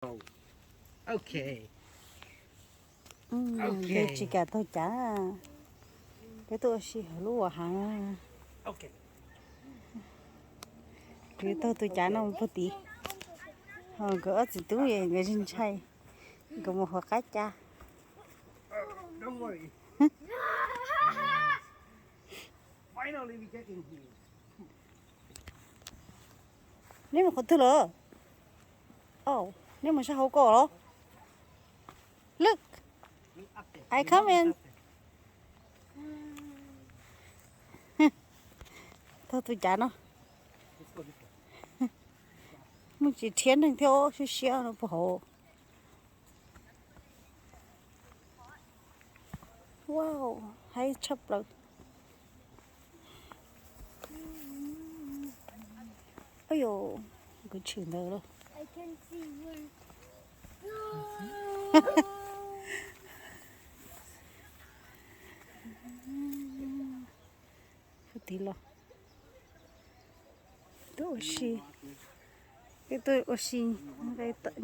Okay. Peb tsis kam taug cav, peb tuaj ua si hauv lub uas hav. Kuv taug tus cav no mus puag tid, ho nkawd ob txiv tub nkawd ntshai, nkawd mus hauv qab cav. Neb mus qhov twg lawm? Neb mus sab hauv ko los? Look, I coming. Taug tus cav no. Muaj tsis rhiab neeg thiab, siab siab no puag hauv. Wow, haib tshaj plaws. Ub yos, kuv tshwm ntawd lawm. Puag tid los. Tuaj ua si, peb tuaj ua si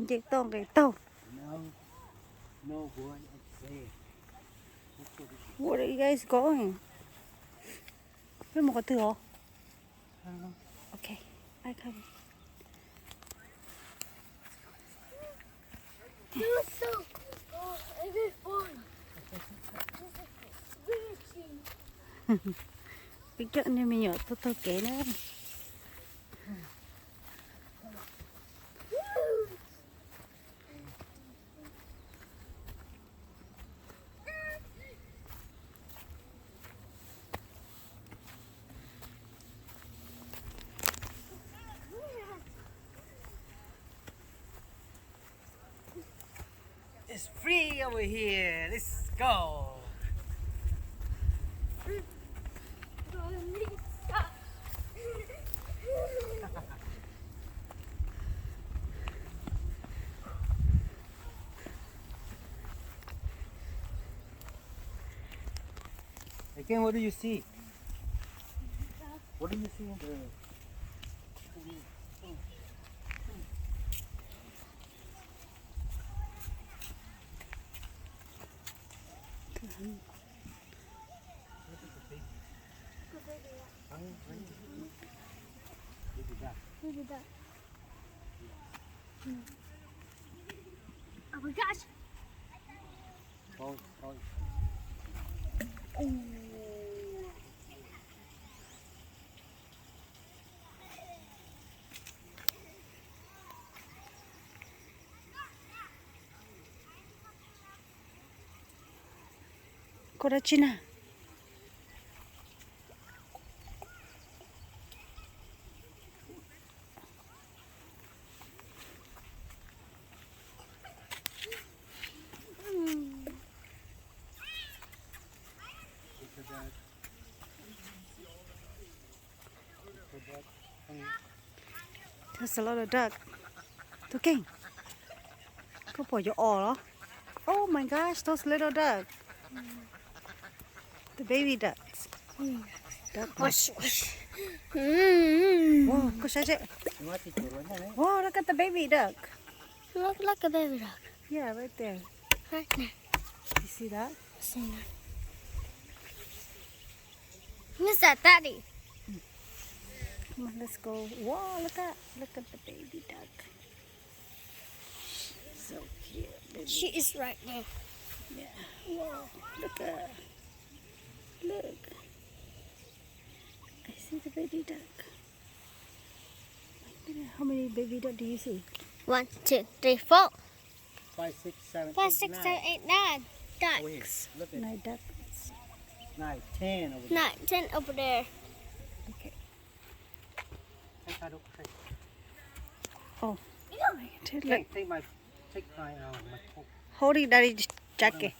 nce toj nqes taug. Where are you guys going? Peb mus qhov twg os? Okay, I come. Peb coj niag me nyuam tuaj taug kev na. It's free over here. Let's go. Again, what do you see? What do you see in the Koj dab tsi na? There's a lot of duck. Tus Keej, koj pom cov os los? Oh my gosh, those little duck. The baby ducks. Duck. Wow, koj saib seb. Wow, look at the baby duck. Look, look at baby duck. Yeah, right there. Right there. You see that? Who's that, Daddy? Come on, let's go. Wow, look at, look at the baby duck. She's so cute, baby. She is right there. Yeah. Wow, look at, look. I see the baby duck. How many baby duck do you see? One, two, three, four. Five, six, seven, eight, nine. Five, six, seven, eight, nine ducks. Over here. Look at nine ducks. Nine, ten over there. Nine, ten over there. Okay. Take my, take my, uh, my coat. Hold it, Daddy, jacket.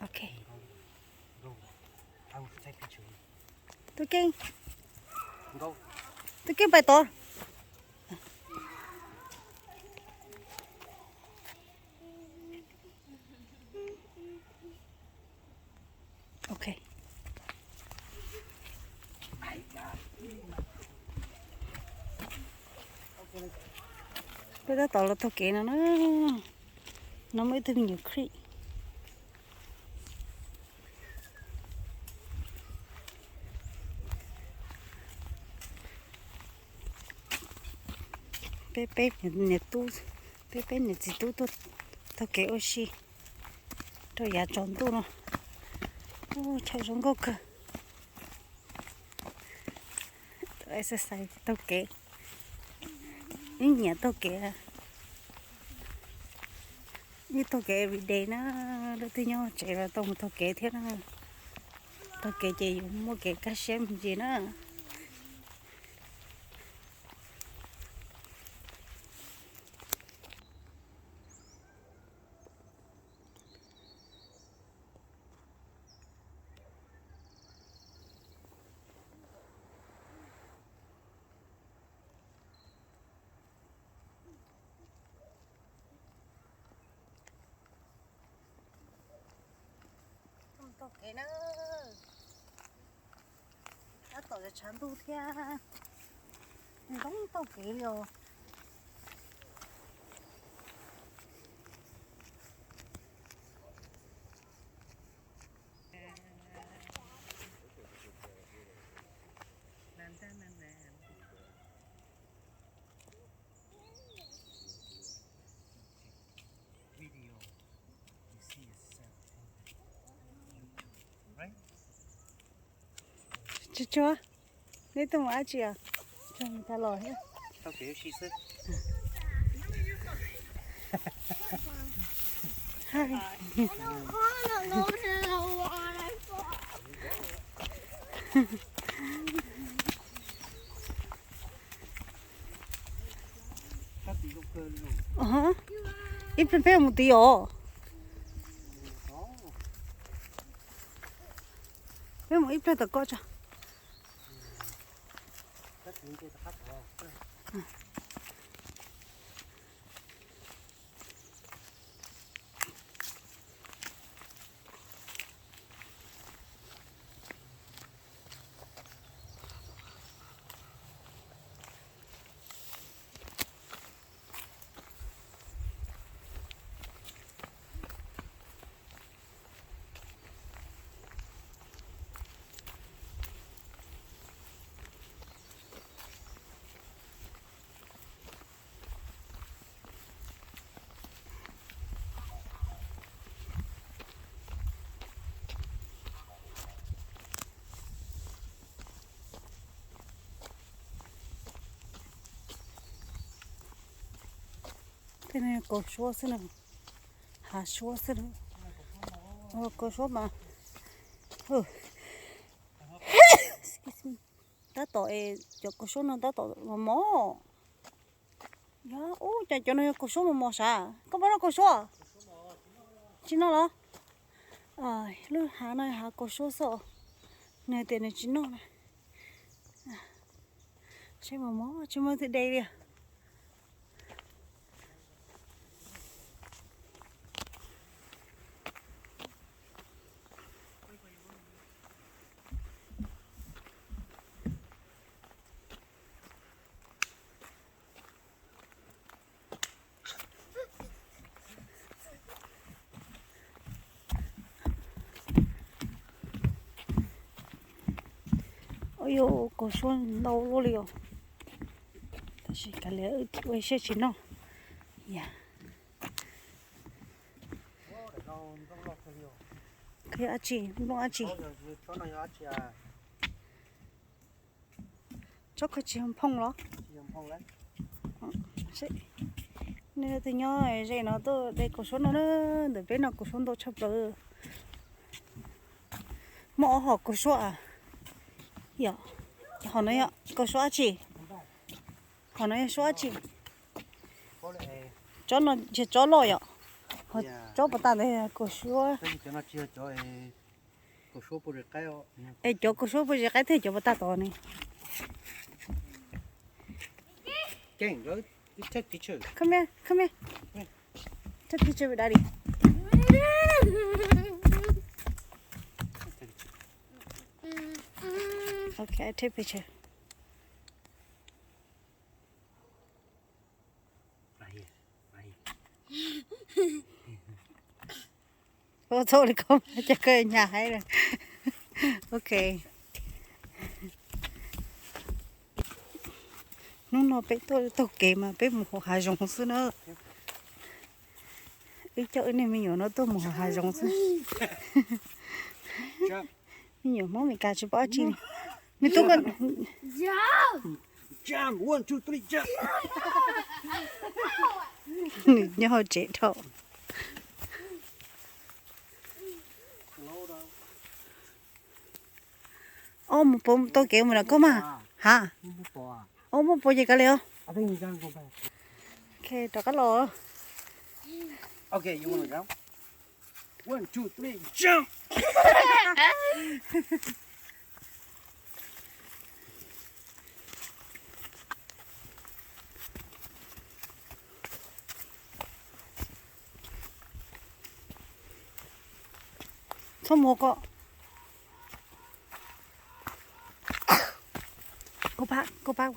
Okay. Tus Keej. Tus Keej pais tod. Okay. Peb tab tom los taug kev no na. No muaj ib tug me nyuam creek. Peb peb niam tub, peb peb niam txiv tub tuaj taug kev ua si rau yav tsaus ntuj no. Ub, chaw zoo nkauj kawg. Exercise taug kev. Ib nyiam taug kev, ib taug kev everyday na. Leej twg nyob tsev los tau mus taug kev thiab na. Taug kev ces yus muaj kev kaj siab me ntsis na. Taug kev na, tab tom tshav ntuj thiab, zoo taug kev li os. Tsuag tsuag, neb tuaj mus dab tsi os? Tsuag mus tag los thiab. Ib pliag peb mus tid os. Peb mus ib pliag tom ko tso. Tej no kaus suab xwb na, hav suab xwb na. Kaus suab mas, tab tom es cov kaus suab no tab tom mos mos. Yog ub, cas cov no yog kaus suab mos mos sav? Koj puas noj kaus suab? Tsis noj los? Lub hav no hav kaus suab xwb. Nws tias nws tsis noj na. Saib mos mos tsis muaj twg de li. Ua yus kaus suab ntau luaj li os. Tab sis kav liam ua siab tsis noj. Yog dab tsi, nplooj dab tsi? Tsob koj tsis yog nphoo los? Nej tus nyob ze no tuaj de kaus suab no na, ntawm peb no kaus suab ntau tshaj plaws. Muaj ob hom kaus suab. Yog, hom no yog kaus suab dab tsi? Hom no yog suab dab tsi? Tsob no yog tsob loj yom. Tsob puas tas ntawd yog kaus suab. Es cov kaus suab puas zis qaib thiab cov puas tag tod ne? Come here, come here. Take picture with daddy. Okay, I take picture. Ua txhaum li koj mas cas koj nyas heev lawm. Ok. Hnub no peb tuaj taug kev mas peb mus hauv hav zoov xwb na. Wb coj wb niag me nyuam no tuaj mus hauv hav zoov xwb. Me nyuam Hmoob Amelikas tsis paub dab tsi li. Nws tuaj ko. Nws nyob hauv tsev dhau. Ob, mus pov tau kev mus lawm koj mas. Ha. Ob, muaj pov ces kav liam os. Ok, rov qab los. Txhob mus ko. Koj pab, koj pab.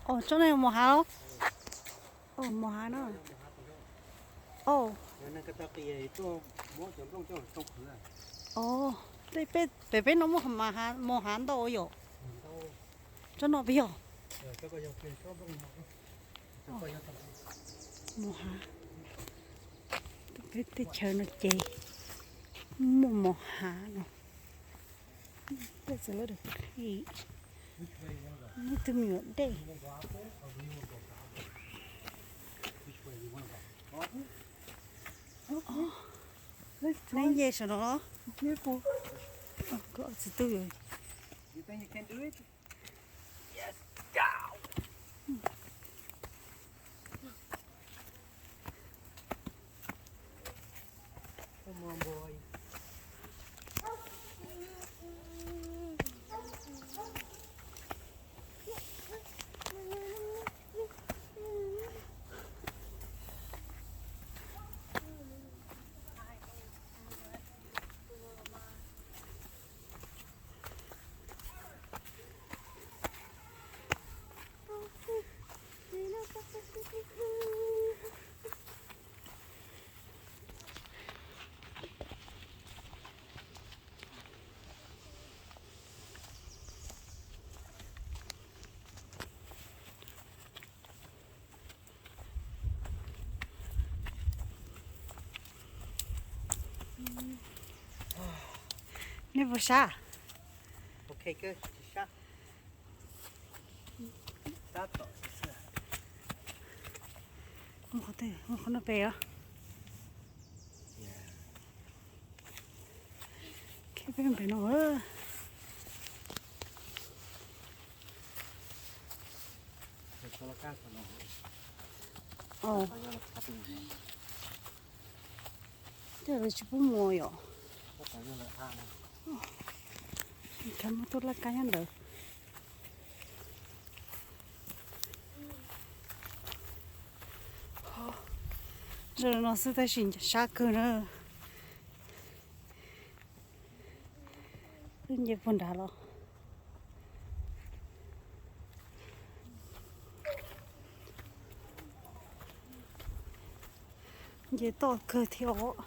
Os, tsob no yog mos hav los? Os, mos hav no. Os. Os, pem peb no muaj mos hav ntau yom? Tsob no peb yog mos hav. Peb teb chaws no ces muaj mos hav no. Peb txawm lawv dam khi, muaj tus me nyuam dej. Neb nce saum no los? Koj txiv tub. Nej puas sab? Tab tom sab xwb. Muaj qhov twg, muaj qhov no pem os. Khib peb pem no. Tej lawv tsis pub mus yom. Khav muaj tub laj kab nyob ntawd. Zoo no xwb tab sis sab kawg na. Wb nce puag nrad los. Nce toj kawg thiab os.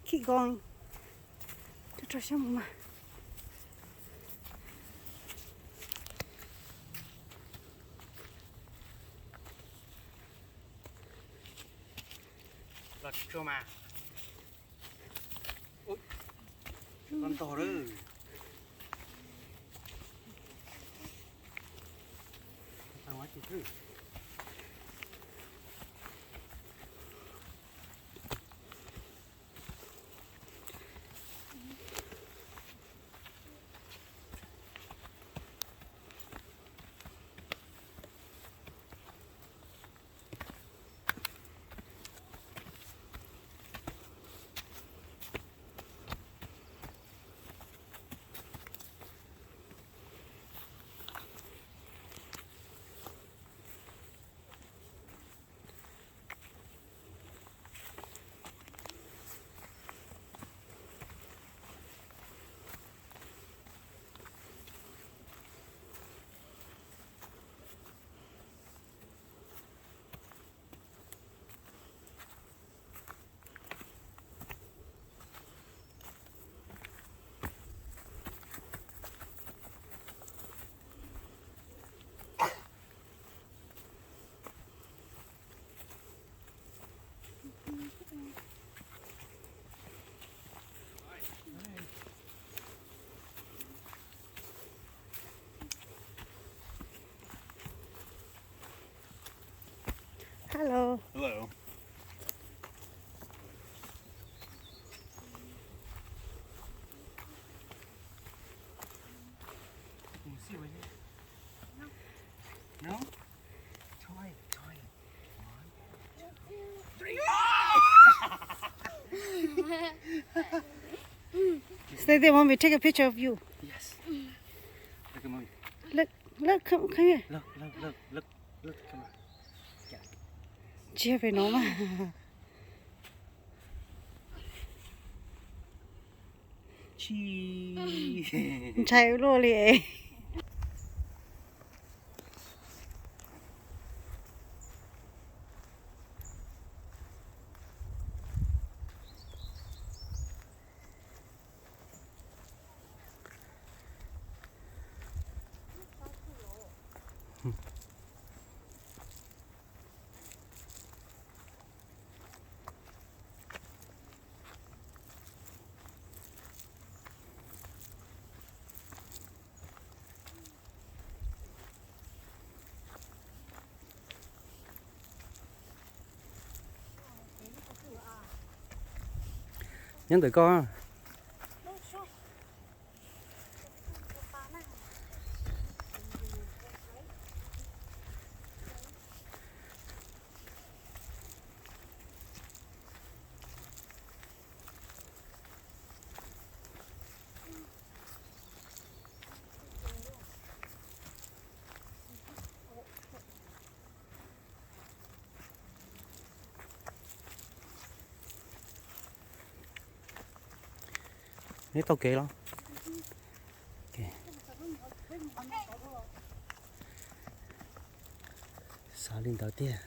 Keep going. Rau rau siab mus mas. Los tsis tshua mas. Ub, los ntog lawm. Hello. Hello. Can you see right here? No. No? Try it, try it. One, two, three. Stay there, mommy. Take a picture of you. Yes. Look at mommy. Look, look, come, come here. Look, look, look, look, look at the camera. Yeah. Tsis yog pem no mas. Tsis. Ntshai ua luaj li. Nyob ntawm koj. Neb tau kev los? Xav li ntawd tiag.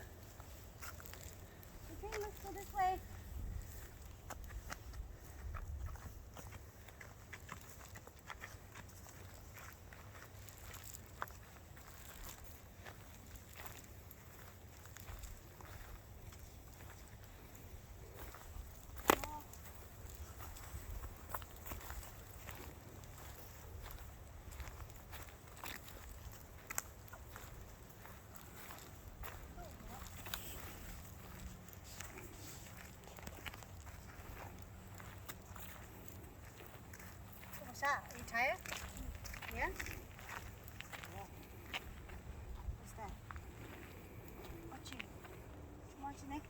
What's that? Are you tired? Yeah? What's that? Watch it. Watch it.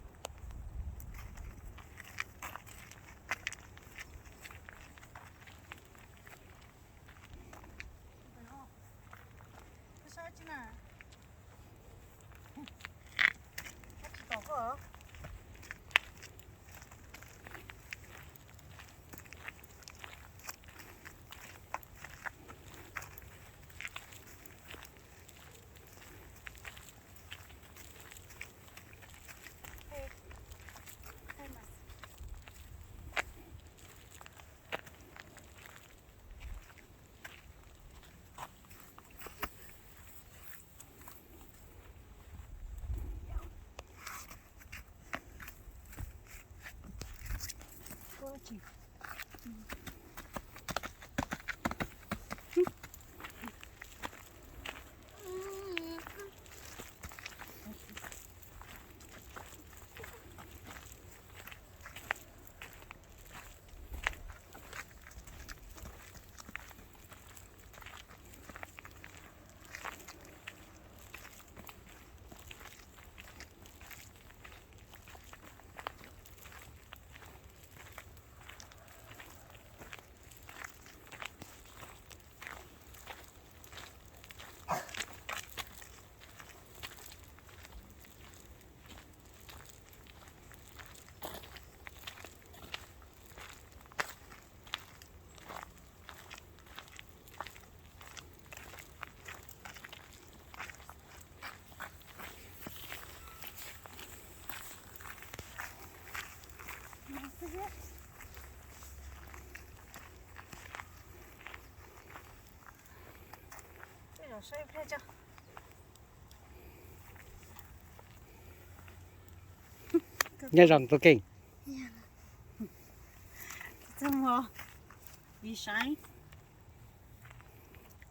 Nyob zoo tub Keej.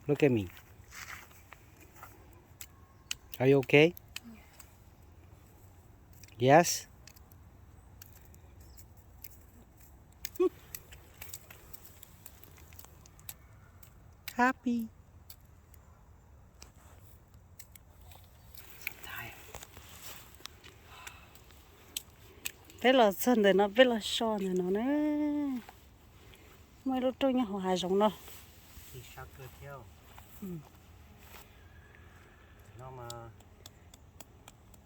Look at me. Are you okay? Yes. Happy. Peb los txog ntawm no, peb los so ntawm no na. Muaj ib lub rooj nyob hauv hav zoov no.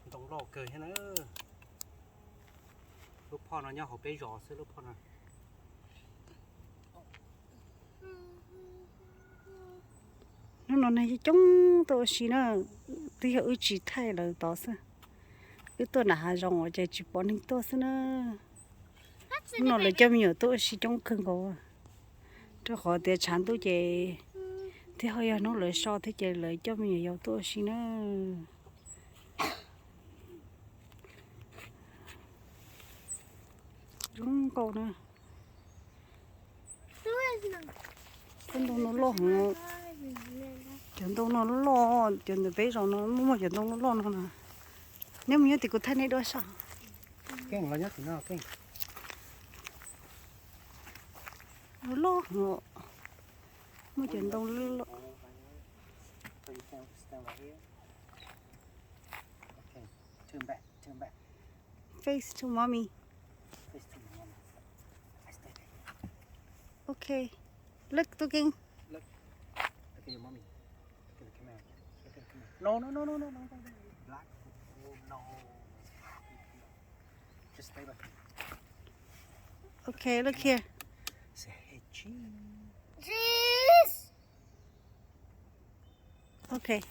Ntoo loj kawg thiab na. Lub phoj no nyob hauv peb zos xwb lub phoj no. Hnub no neeg coob tuaj ua si na, twb yog wb tsis thaij lawv tod xwb. Wb tuaj nram hav zoov ces tsis pom neeg tuaj xwb na. Hnub no lawv coj me nyuam tuaj ua si coob kawg nkaus, rau qhov tias tshav ntuj ces thiab ho yog hnub lawv so thiab ces lawv coj me nyuam yaus tuaj ua si na. Zoo nkauj na. Cov ntoo no loj heev. Cov ntoo no loj, cov ntawm peb zos no muaj muaj cov ntoo loj loj no na. Neb mus nyob tim kuv thaij neb dua saib. Keej los nyob tim no Keej. Loj loj heev. Muaj cov ntoo loj loj. Face to mommy. Okay. Look, looking. Okay, look here. Okay.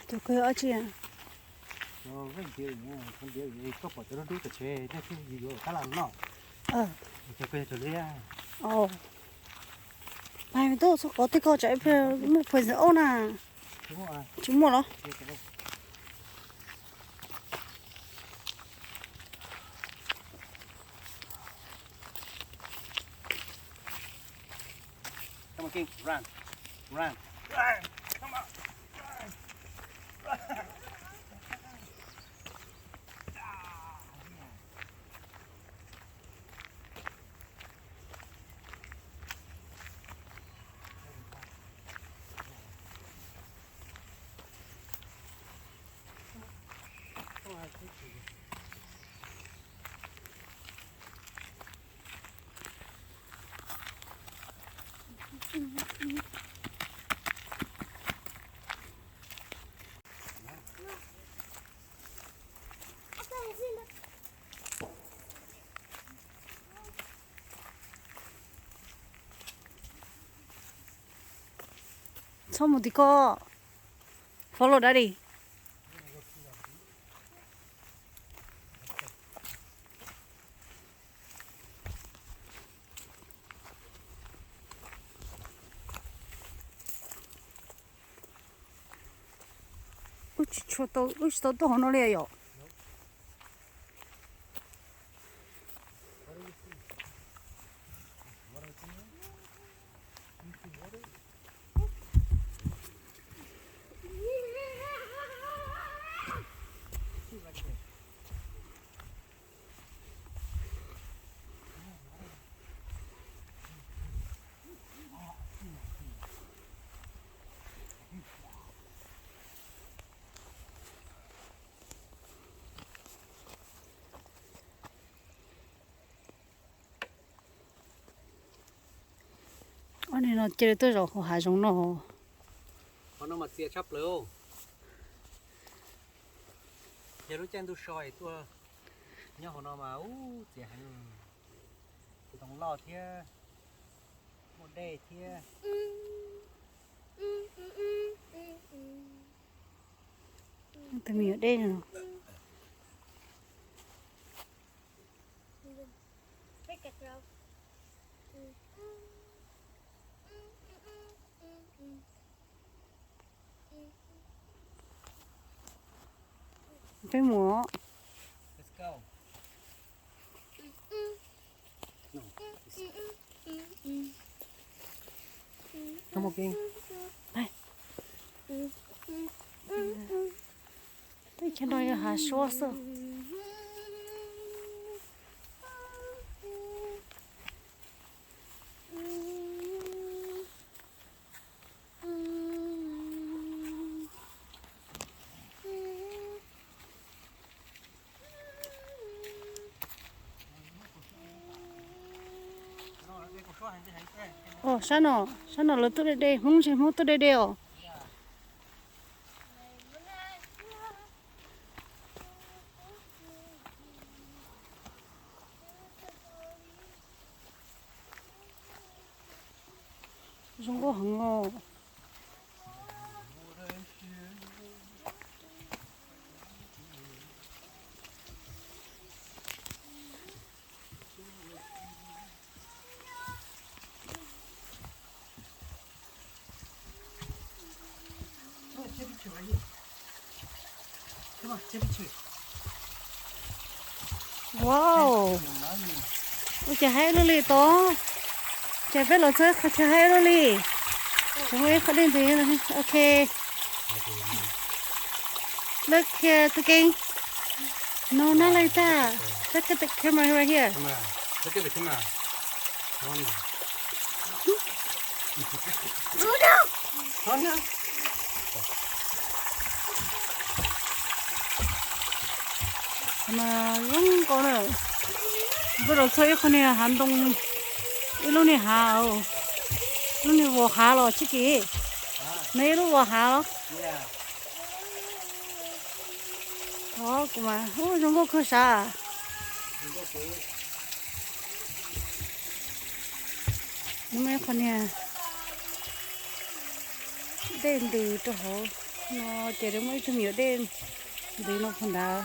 Tus kawg ob tsi? Koj pom cov dub dub tom tsev nej twb yuav tab laj noj. Cov kawg yog cov liab. Mas tuaj txog qhov twg koj tsam ib pliag muaj poison oak na. Tsis muaj los? Come on, King. Run. Run. Run. Come on. Run. Run. Ah, yeah. Txhob mus tim ko. Follow daddy. Tsis tshua tau, wb tsis tau tuaj hauv no li yom. Ob niag no cia li tuaj zaum hauv hav zoov no. Qhov no mas txias tshaj plaws. Yog lub caij ntuj so es tuaj nyob hauv no mas ub txias heev. Ntoo loj thiab, muaj dej thiab. Tus me nyuam dej no. Peb mus. Teb chaws no yog hav suab xwb. Sab no, sab no lawv tuaj de de, Hmoob tsis Hmoob tuaj de de os. Zoo nkauj heev os. Wow, ua cas haib luaj li tod. Ces peb los txog qhov chaw haib luaj li. Tseem muaj ib qho dej ntxiv. Ok. Look here, Tuj Keeb. No, not like that. Look at the camera right here. Qhov no zoo nkauj na. Peb los txog ib qho niag hav ntoo, ib lub niag hav, lub niag vos hav los tsis kim. No ib lub vos hav los. Thov kuv mas, ub, zoo nkauj kawg sav. Muaj ib qho niag dej ntws rau hauv no, ces muaj ib tug me nyuam dej ntws no puag nrad.